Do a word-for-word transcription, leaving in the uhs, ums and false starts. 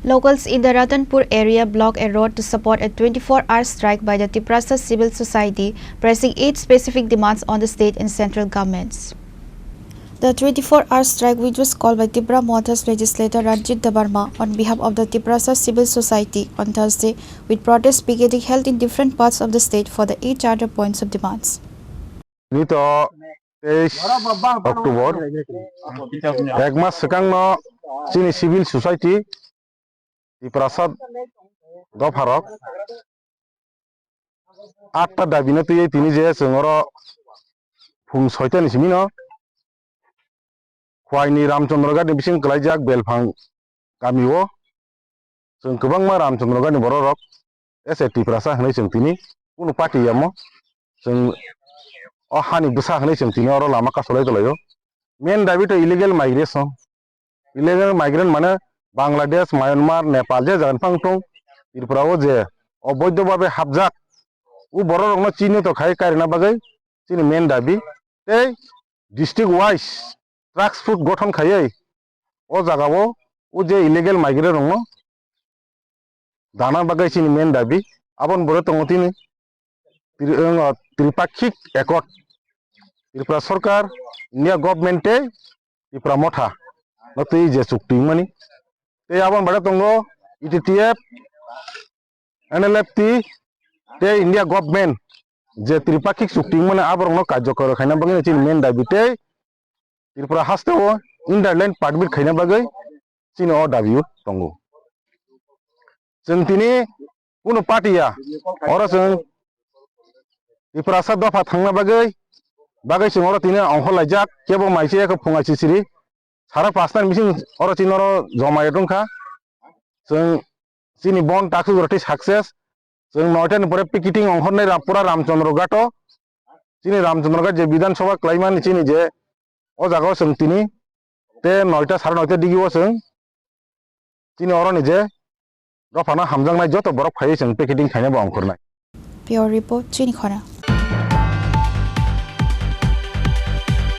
Locals in the Ratanpur area block a road to support a twenty-four hour strike by the Tiprasa Civil Society, pressing eight specific demands on the state and central governments. The twenty-four hour strike, which was called by Tipra Motha's legislator Ranjit Debbarma on behalf of the Tiprasa Civil Society on Thursday, with protests picketing held in different parts of the state for the eight charter points of demands. Nito teis October, ek mas swkangno chini civil society Tiprasa dopharok atta dabino twiwi tini je chwng oro phung soitani simino Khwaini Ramchandra Ghat ni bising kwlaijak Belphang kamio chwng kwbangma Ramchandra Ghat ni bororok S A Tiprasa hwnwi chwng tini kunu party yamo chwng o hani bwsa hwnwi chwng tini oro lama kasolai tolaio. Main dabi to illegal migration. Illegal migrant mane Bangladesh, Myanmar, Nepal je jaga ni phang tong Tripura o je oboidho babe hapjak u bororokno chini to khai karina bagwi chini main dabi tei district wise task force gothon khaiwi o jagao o je illegal migrant rokno dana bagwi chini main dabi aboni bwrwi tongo tini Tri-, wng, Tripakhik Accord, Tripura Sarkar, India Government tei Tipra Motha no twi je chukti wngmani. Tei aboni bade tongo E T T F, N L F T tei India Government je Tripakhik chukti wngmani aborokno karjokor khaina bagwi chini main dabi tei Tripura hasteo inner line permit khaina bagwi chini o dabi tongo. Chwng tini kunu party ya, oro chwng Tiprasa dopha thangna bagwi, bagwi chwng oro tini ongkhor laijak, kebo mai se eko phungai sisiri, sara pasta ni bising oro chini oro joma ya tongkha. Chwng chini bon taksuk roti success, chwng noita ni pore picketing ongkhornai Ram-, pura Ramchandra Ghat o, chini Ramchandra Ghat je Bidhan Sabha klaimani chini je o jaga o chwng tini te noita sara noita digi o chwng chini oro ni je dophano hamjaknai joto borok phaiwi chwng picketing khaina bo ongkhornai. Bureau report, Chini Khorang.